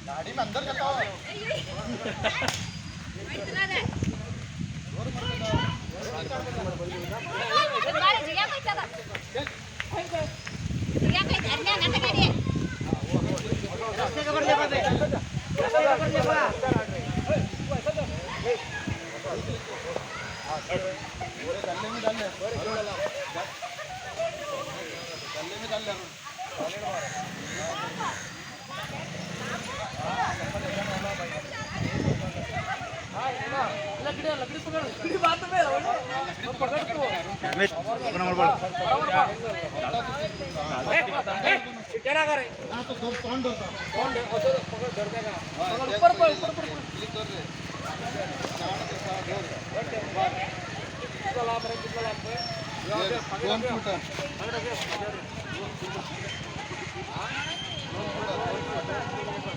गाड़ी में अंदर जाता हो। गल्ले में डाल ले, गल्ले में डाल ले। लकड़ी पकड़, लकड़ी बात में पकड़ तो। तो तोंड होता। ऊपर ऊपर ऊपर। दोन फूट।